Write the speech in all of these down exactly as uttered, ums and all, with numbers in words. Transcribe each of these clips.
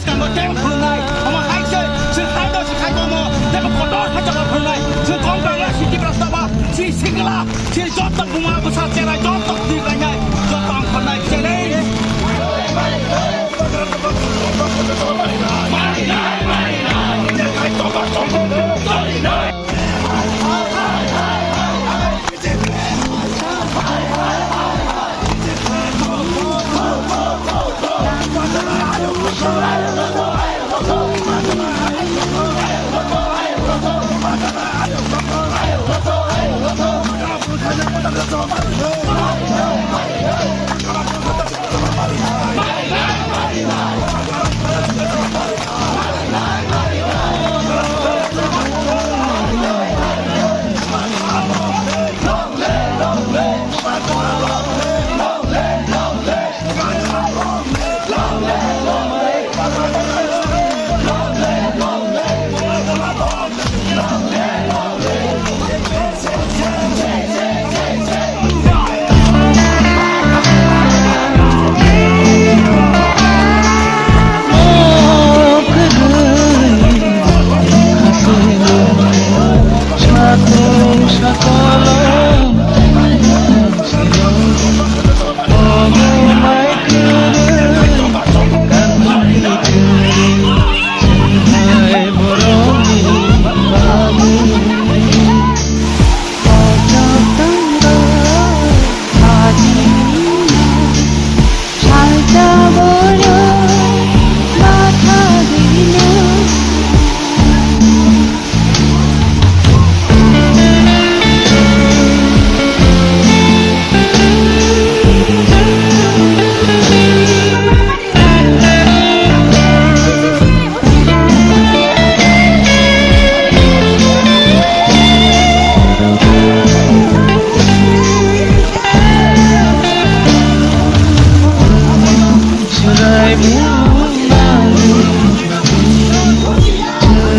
Tamo tei phunai, omo hai se, se hai do se hai do mo, tamo kotor hai jaba phunai, se kong kong ya si Tiprasa ba, si singla, si joto buma busa cherai joto di kanai, joto ang phunai cherai.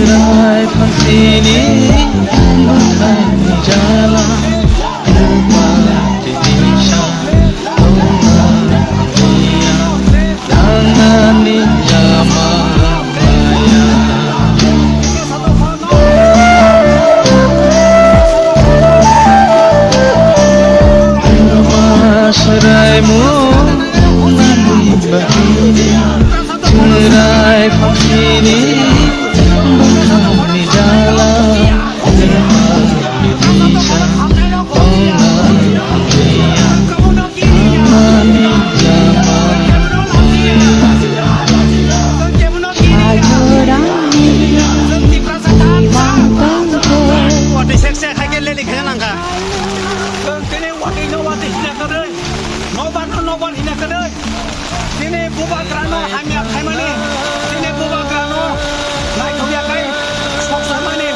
Chwrai phangsini bwkhani jala, kwma tisa tongma. Tangnani lama maya. Srai mo nani bahini, srai phangsini bwkhani jala. Watwi sek sek hai khe leli khe nang kha. Tini watwi no watwi hina kwrwi. Nobar no nobar hina kwrwi. Tini bubagra no hamya khaimani. Tini bubagra no naithokya khai sok samani.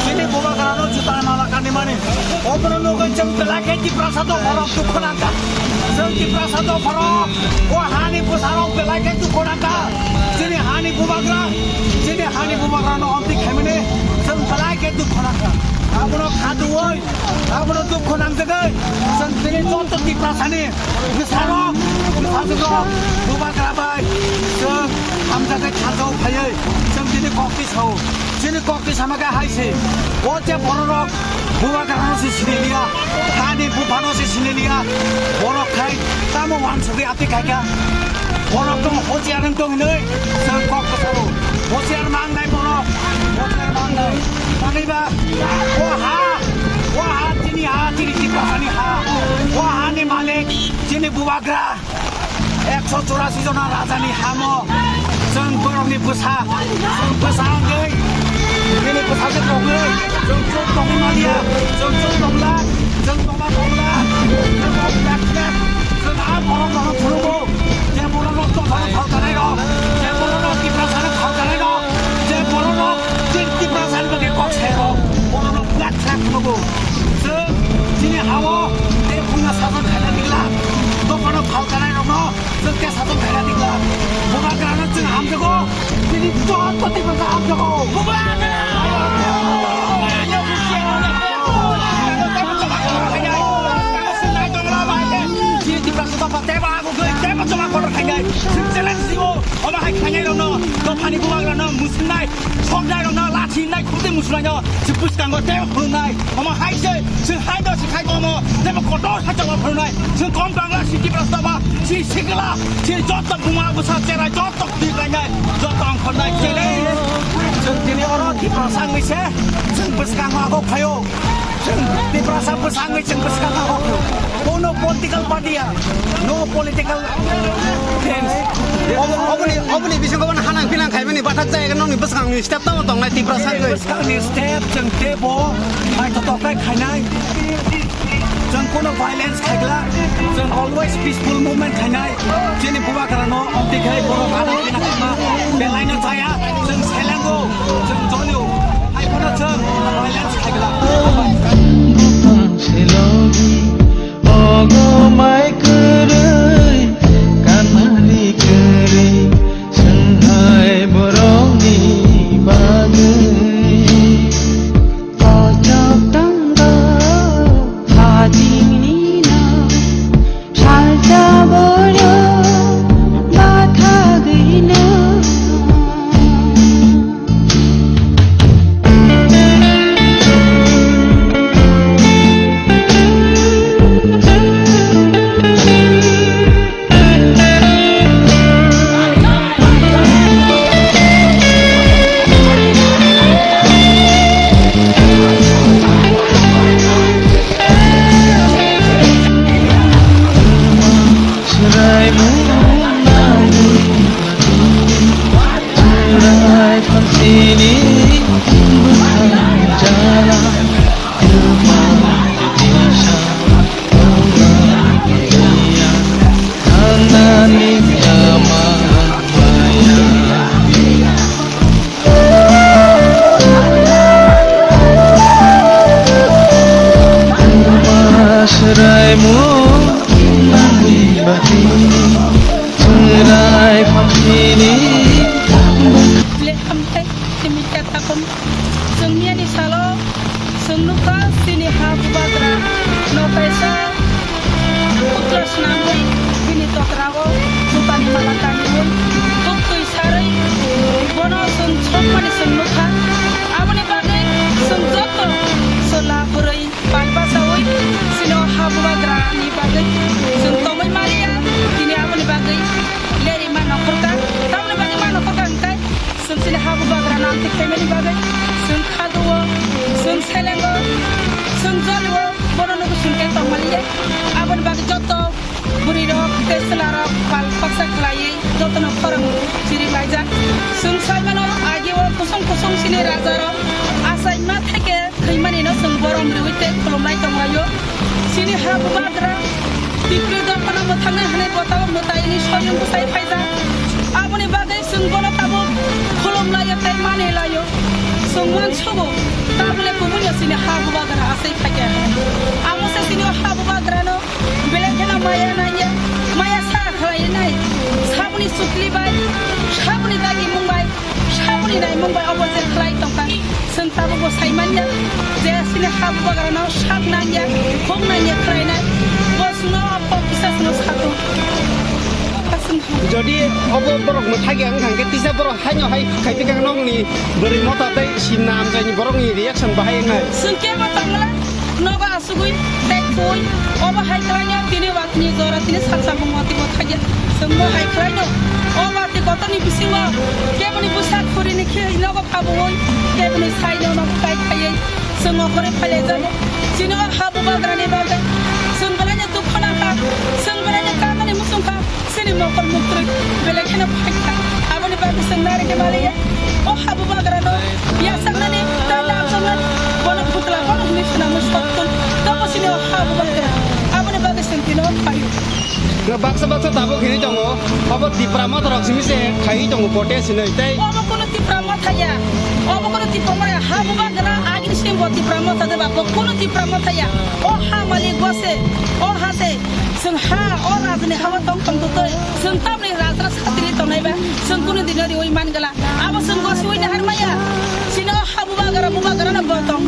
Tini bubagra no juta mala kanimani. Obono nugwi chwng belai khe Tiprasa dopharok dukhu nangkha. Chwng Tiprasa dopharok o hani bwsarok belai khe dukhu nangkha. Chini hani bubagra, chini hani bubagra no omtwi khaimani chwng belai khe dukhu nangkha. Abono khaduwi, abono dukhu nangjagwi chwng tini joto Tiprasani bwsarok, bwsajwkrok, bubagra bai chwng hamjakgwi thansa-o phaiwi chwng tini kokti sao. Chini kokti sama khe hai se, o je bororok bubagrano se sini liya, hani buphano se sini liya, borok khai tamo wansugwi atwi khaikha. Borok tong hochiar wng tong hinwi chwng kok kwcharo. Hochiar mangnai borok, hochiar mangnai. Manwiba o ha, o ha chini ha, chini Tiprasani ha, o hani malik chini bubagra. Ekso churasi jona rajani hamo chwng borokni bwsa, chwng bwsa wngwi bini bwsajwk rogwi chwng chwng tongwi manya, chwng chwng tongla, chwng tongla tongla, chwng tongla tongla, chwng a borok rokno phunukgo, je borok rok tongthokno phalkanai rok, je borok rok Tiprasano phalkanai rok, je borok rok chini Tiprasani bagwi kok sai rok, borok rok black flag phunukgo. Chwng chini hao tei phungna sason khaina tigla, dophano phalkanai rokno chwng tei sason khaina tigla. Bubagrano chwng hamjago, chini joto Tiprasa hamjago. Bubagra! Chini Tiprasa dopha teibo agugwi teibo chwla kotor khainai. Chwng challenge rio, omo hai khainai. Ani bubagrano musungnai, soknairokno lachi nai, khutui musunaino, se bwskango tei phungnai. Omo hai se, se hai do se khai komo, tei bo kotor hai chalo phungnai. Se kom bangla city bwskango, se sikla, se joto buma bwsa cherai, joto twi kainai, joto ang khornai, chele. Se tini oro Tiprasa wngwi se, se bwskango agok phaio. Chwng Tiprasa bwsangwi chwng bwskango. Kono political party ya, no political things. Obo-, oboni, oboni bisingo bono hanang pinang khaimani bathak jaya nokni bwskangni step tamo tongnai Tiprasa wngwi. Bwskangni step chwng tebo, hai to tokai khainai. Chwng kono violence khaigla, chwng always peaceful movement khainai. Chini bubagrano omtwi khai borok ada kena kama belai no jaya, chwng selengo, chwng jolio, hai phano chwng violence khaigla. Bupang selogi, ogo mai kwrwi, kanani kwrwi, chwng hai borokni bagwi. Kochok tangbo, hajini no. Salsa boro bathagwino. Chwrai mung nai, chwrai phansini bwkhang jala, kwma disa, kwma disa, thangnani lama maya. Chwrai mung nangwi bagwi, chwrai phansini. Le hamthai, timi khe takhum. Chwng miyani salo chwng nukha chini ha bubagra no kaisa putra swnamwi bini totra o jutani mala kaniui, buktwi sarwi bono chwng sokmani chwng nukha. Aboni bagwi chwng joto chwla bwrwi pal bachaui chini o ha bubagra ni bagwi chwng tongwi maliya. Tini aboni bagwi leri ma nokhorka, tamoni bagwi ma nokhorka hwnkhe chwng chini ha bubagra no amtwi khaimani bagwi chwng khaduo, chwng selengo, chwng jolio, bono nugwi chwng khe tongmaliya. Aboni bagwi joto bwrwi rok tei chwla rok pal baksa khlaiwi jotono khorang chiri laijak. Chwng sai mano, agio kusung kusung chini raja rok achai ma theke thwimani no chwng borom riwi tei khulumlai tonglaio. Chini ha bubagra Tipri dophano mwthangwi hwnwi botalo mwtaini soyung bwsai phaijak. Aboni bagwi chwng bono tabuk khulumlaio tei manilaio. Chwng uansugo, tabukle kubunio chini ha bubagra achai phaikha. Amo se chini o ha bubagrano belai kheno maya nangya, maya sa khlainai. Saboni chukli bai, saboni dagimung bai, saboni naimung bai obo je khlai tongkha. Chwng tabukbo sai manya je chini ha bubagrano sak nangya, khuk nangya khlainai. Bo chwngno o kok kisa chwngno sathung. Jodi obo borok mwthagya wngkha hwnkhe tisa borok haino hai khai tongkha nokni bwrwi motha tei simna amchaini borokni reaction bahai wngnai. Chwng kebo tongla nogo asugwi tei thwi obo hai khlaino tini watini jora tini salsa mung watwi bo thagya. Chwngbo hai khlaino o watwi kotorni bisingo keboni bwsa khurini khi nogo phabui keboni saino nogo kai khaiwi chwng okhorwi phailaijamo. Chini o ha bubagrani bagwi chwng belaino dukhu nangkha, chwng belaino kanani muchungkha. Chini mokol muktwi belai kheno phaikha. Aboni bagwi chwng narikhe maliya. O ha bubagrano yachaknani tei lamsoknani bono phutla bono hwnwi swnamwi soktun. Tobo chini o ha bubagra. Aboni bagwi chwng tino phaio. Baksa baksa tabuk hwnwi tongo. Obo Tipra Motha rok simi se khaiwi tongo protest hinwi tei. Obo kono Tipra Motha ya. Obo kono Tipra Motha ya. Ha bubagra agini simi bo Tipra Motha de ba. Bo kono Tipra Motha ya. O ha malik bo se. O ha se. Chwng ha o rajani hao tong tong tutwi, chwng tamni rajra satri tongnai ba, chwng kunu dino riwi man gala. Abo chwng gosiwi nahar maya. Chini o ha bubagra, bubagra no bo tong